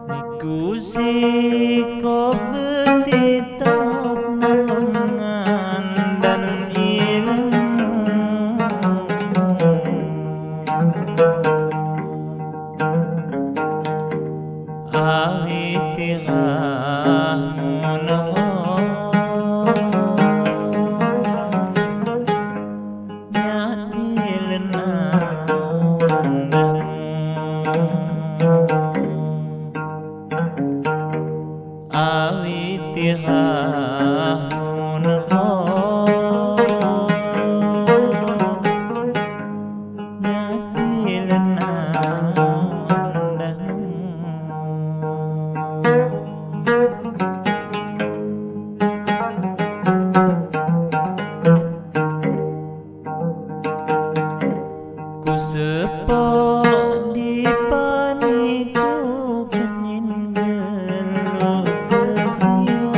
Niku sikop betitop nalungan dan ilmu awi tirahmu awi tirahmu nerok nyati lenang andahmu. Ku sepok di paniku kenyin geluk kesiwan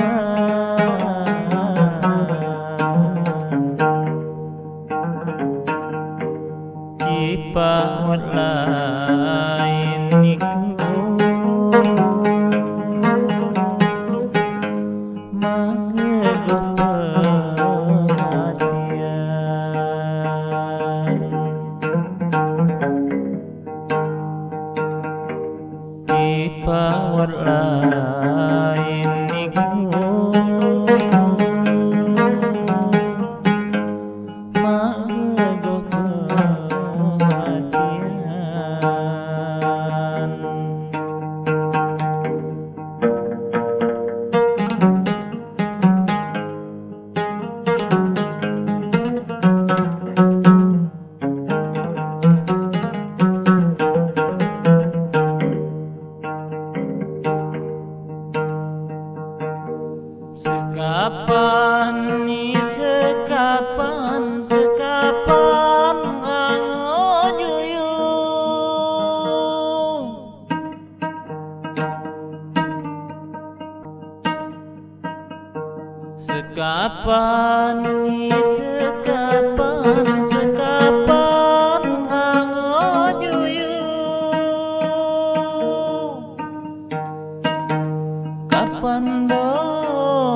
kipahut lain niku mangegoh perhatian kipahut lain niku mangegoh perhatian. Sekapan ni sekapan sekapan angojuyu sekapan ni sekapan sekapan angojuyu kapan do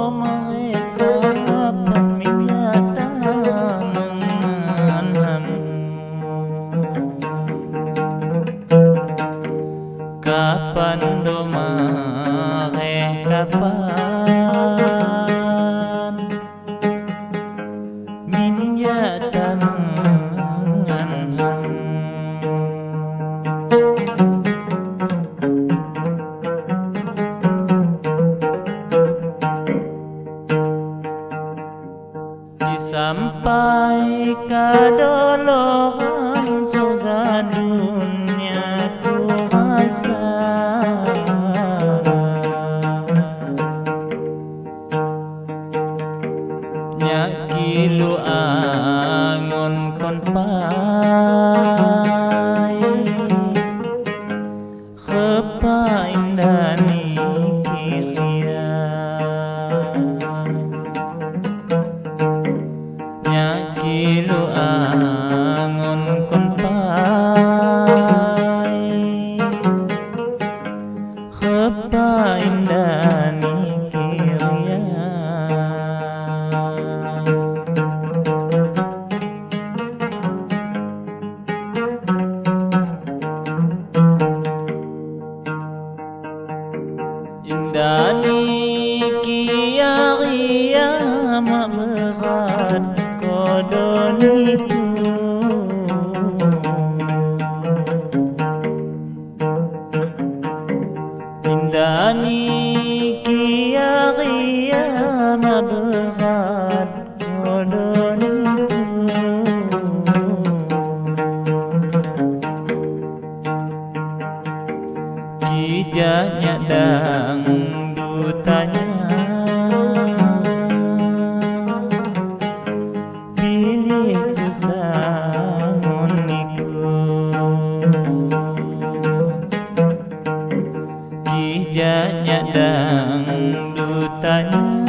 mereka kapan minta mengenanmu kapan do mereka kapan minta mengenanmu. Sampai kadolohan surga dunia ku rasa nyak kilu angon kon pai khepa indani kiria kilu angon kon pai khepa indani kiria. Indani kiaria mak berat kodoniku indani kiaria mak berat kodoniku kijanya dang dutanya Dang dutanya.